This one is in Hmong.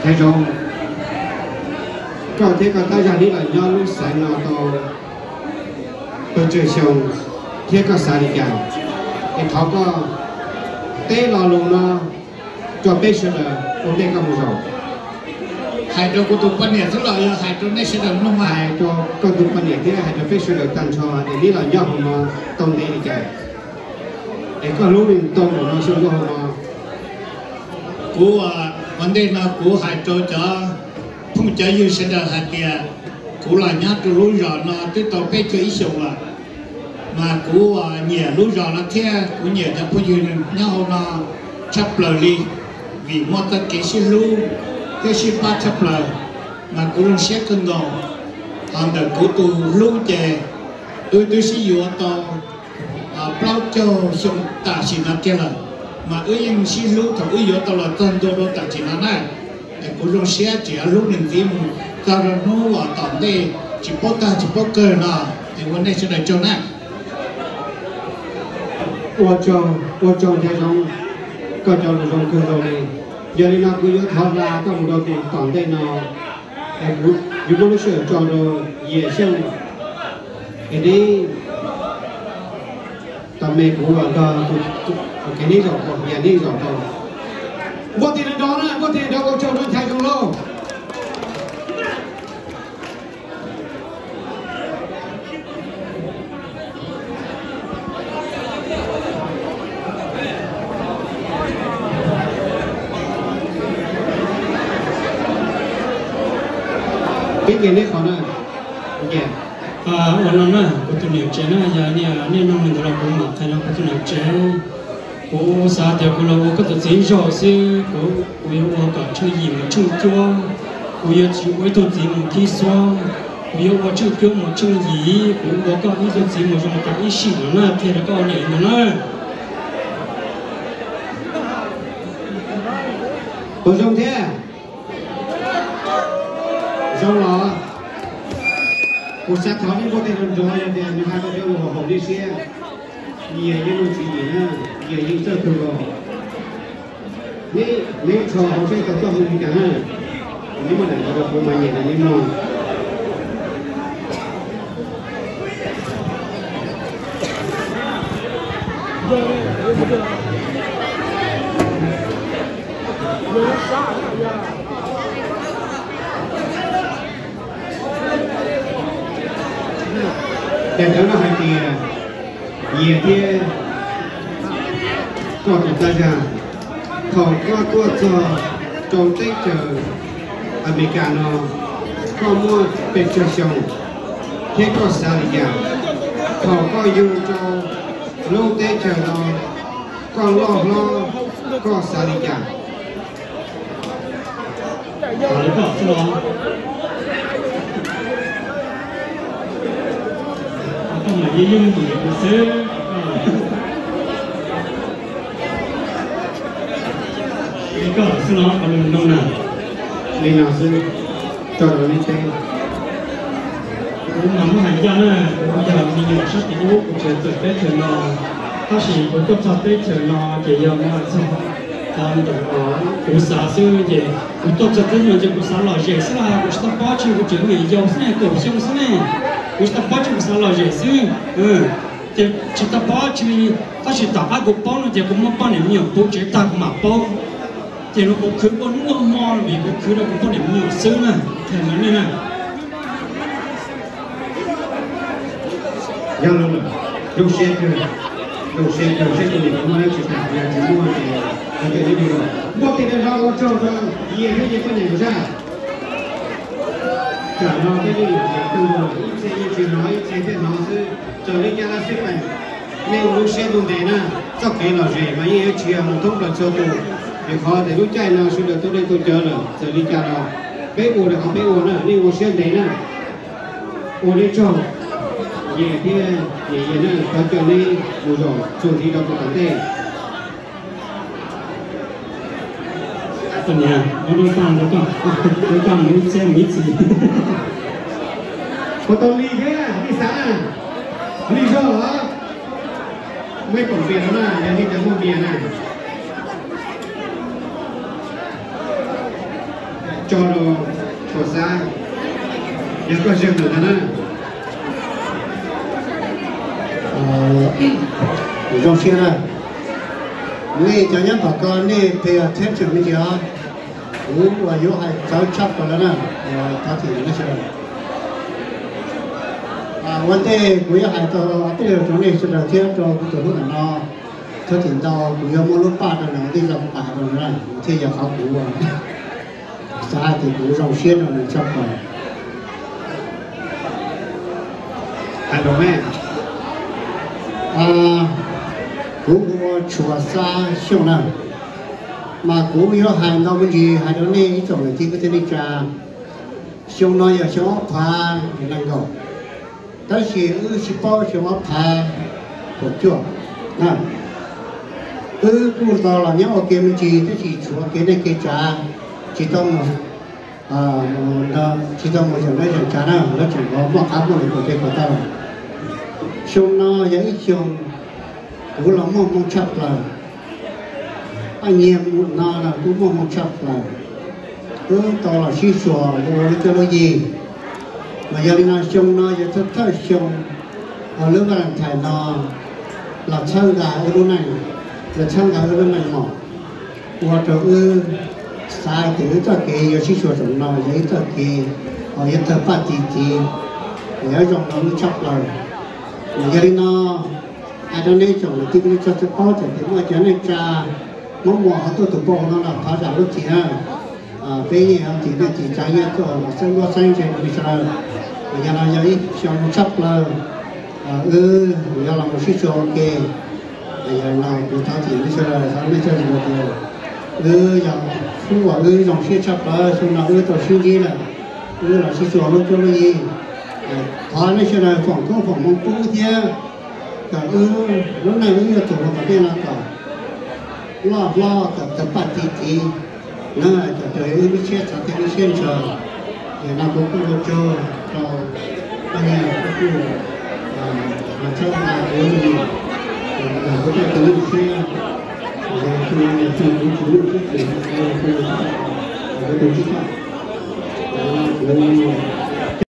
Ntxhais Zoov, koj thiab koj tab zaj neb los nyob lub xeev no tau pes tsawg xyoo thiab koj xav li cas? Es thov koj teb lo lus no rau peb sawv daws ua ntej koj mus zaum. Hais rau kuv tus poj niam xwb los yog hais rau nej sawv daws mloog? Hais rau koj tus poj niam thiab hais rau peb sawv daws tag nrho es neb los nyob hauv no tau ntev li cas, es koj hlub nws tau npaum no xyoo nyob hauv no. Kuv ua ntej no kuv hais rau cov phooj cov ywg sawv daws hais tias kuv los nyob rau lub zos no twb tau peb caug ib xyoos lawm, mas kuv nyiam lub zos no thiab kuv nyiam cov phooj ywg nyob hauv no tshaj plaws li, vim muaj txoj kev sib hlub thiab sib pab tshaj plaws, mas kuv zoo siab kawg nkaus. Ho ntawm kuv tus hlub ces wb twb sib yuav tau plaub caug xyoo tam sim no kiag lawm, mas wb yeej sib hlub thaum wb yuav tau los txog ntua rau tam sim no na. Es kuv zoo siab tseem yuav hlub nws ntxiv mus txog rau hnub uas tom ntej tsis paub tag tsis paub kawg no. Es ua nej sawv daws tsaug na. Ua tsaug, ua tsaug Ntxhais Zoov, koj cov lus zoo kawg nkaus li. Yog li no kuv yuav thov hla koj mus rau tom ntej no, es kuv yuav muab lub sij hawm tso rau Yias Xyooj. Es neb tau me kuv los nrog tus, tus, tus kev neb zaum tau, Yias neb zaum tau. Npuaj tes nrov nrov na, npuaj tes nrov ua tsaug rau Ntxhais Zoov lauj. Peb nce neb qhov na. Nce. Ua no na, kuv tus niam tsev na, yog niaj hnub li ntawd los kuv mam qhia no kuv tus niam tsev. Kuv xav tias kuv los ua koj tus txiv zog xwb, kuv, kuv yuav ua kom tsheej yim mus tsheej cuab. Kuv yuav tsis ua ib tug txiv mus khib xuab, kuv yuav ua tsheej cuab mus tsheej yim, kuv ua koj ib tug txiv mus zoo tas ib sim no na, qhia rau koj niam ntag na. Puas zoo thiab? Zoo los? Kuv xav thov neb npuaj tes nrov nrov, yog tias nws hais tau cov lus haum haum nej siab. Yias yeej muaj tswv yim na, Yias yeej txawj kawg nkaus. Neb, neb tso hauv seb tau tuaj mus li cas na. Neb muab daim ntawv rau kuv mas Yias nrog neb mloog. Daim ntawv no hais tias, Yias thiab koj tus tab zaj, thaum koj tuaj txog rau teb chaws Amelikas no, koj muaj pes tsawg xyoo thiab koj xav li cas? Thaum koj yug rau lub teb chaws no, koj loj hlob, koj xav li cas? Koj mam yeej yeej tus xwb. Koj xwb no, koj lus no na. Li no xwb, tso rau nej teb. Kuv mas muaj hais ncaj na, kuv yog me nyuam sab tim ub, kuv tseem txawm teb chaws no, tab sis kuv tuaj txog teb chaws no ces yog muaj hais txog qhov ntawm kuv xav xwb ces kuv tuaj txog teb chaws no ces kuv xav lom zem xwb, kuv tsis tau paub tsi, kuv tseem me nyuam yaus xwb ne, kaum xyoo xwb ne, kuv tsis tau paub tsi, kuv xav lom zem xwb. Ces tsis tau paub tsi, tab sis tom qab kuv paub no ces kuv muaj poj niam me nyuam puv tsev tag kuv mam paub. Ces no kuv khwv ua hnub ua hmo vim kuv khwv rau kuv poj niam me nyuam xwb na, qhia rau nej na. Yog lawm, zoo siab kawg, zoo siab kawg, seb tus niam puas muaj dab tsi tham, yog tsis muaj ces qhov chaw nyob li no. Npuaj tes nrov nrov ua tsaug rau Yias thiab Yias poj niam kuv sab. Tsam no peb yeej yuav tau ib txhia yeej tsis hnov, ib txhia thiaj hnov xwb. Txawm li cas los xij peem, nej ua lub siab ntev ntev na, txoj kev lom zem mas yeej yuav tsis yog mus thoob plaws txhua tus. Vim qhov tias lub caij no sawv daws tau dej tau cawv lawm, txawm li cas los peb ua rau qhov peb ua na, nej ua siab ntev na. Ua nej tsaug, Yias thiab niam Yias na, thov caw neb mus zaum txuas ntxiv rau puag tom ntej. Koj niam, muab lub paj rau koj, rau koj mus ib txhiab mus ib txhis. Puas tau li thiab, nej xav na? Li zog los? Muaj ib poom pias rau na, yog nej cov muaj pias na. Cog rau Tshua Xab, yog koj zeeg ntawm no na. Zoo siab na. Nej cov nyob tom ko nej pes thiab tseem me ntsis os. Kuv uas yuav hais txawv tshaj plaws lawm na, thov txim nej sawv daws. Ua ntej kuv yuav hais tau tej lus rau nej sawv daws thiab rau kuv tus hlub ntawm no. Thov txim ntau, kuv yuav muab lub paj rau nws, tej zaum pam rau nws thiaj yog qhov kuv xav hais tias kuv zoo siab rau nws tshaj plaws. Hais los mas, kuv hu ua Tshua Xab Xyooj na, mas kuv yuav hais ntau me ntsis hais rau nej ib tsoom niam txiv kwv tij neej tsa. Xyoo no yog xyoo ob phav nees nkaum, tab sis wb tsis paub xyoo ob phav kaum cuaj na. Wb kuj tau los nyob ua ke me ntsis tab sis tshuav kev neej kev tsav tsis tau mus, tsis tau mus zeem neej zeem tsav na, lawv tseem muaj qab muaj lus ua ke kom tau. Xyoo no yog ib xyoo kuv los muaj hmoo tshaj plaws. Paj nyiag no los kuj muaj hmoo tshaj plaws. Wb tau los sib suas ua lub cuab lub yig. Mas yog li no xyoo no yog thawj thawj xyoo uas lub Valentine no los txhawb nqa wb lub neej, los txhawb nqa wb lub meej mom, ua rau wb xav tias wb txoj kev yuav sib suas zaum no yog ib txoj kev uas yuav tawg paj tiv txiv, yuav zoo rau wb tshaj plaws. Mas yog li no, hais rau nej tsoom niam txiv kwv tij txhua txhua paub txawm tias muaj cov neej tsa Hmoob Muas ho tuaj tus npau no los thov zam lub txim na. Peb yeej ho txim neej txim tsav yeej tuaj los xeeb nruab xeeb ntse rau nej sawv daws. Mas yog no yog ib xyoo tshaj plaws, wb yuav los mus sib suas ua ke. Yog no kuv thov txim nej sawv daws, thov nej txhawb zam tias wb yog hnub uas wb zoo siab tshaj plaws, xyoo no wb tau sib ntsib lawm, wb los sib suas lub cuab lub yig. Thov nej sawv daws foom koob foom hmoov pub thiab kom wb lub neej wb yuav tsum ua kom tej no kom loj hlob kom tawg paj tiv txiv na, kom raws wb lub siab xav thiab lub siab ntshaw. Yog no kuv kuj ua tsaug rau koj niam, koj kuj txhawb nqa kuv, kuv txoj kev nyuaj siab, kuv tsis nyuaj siab, kuv tus tib toj, kuv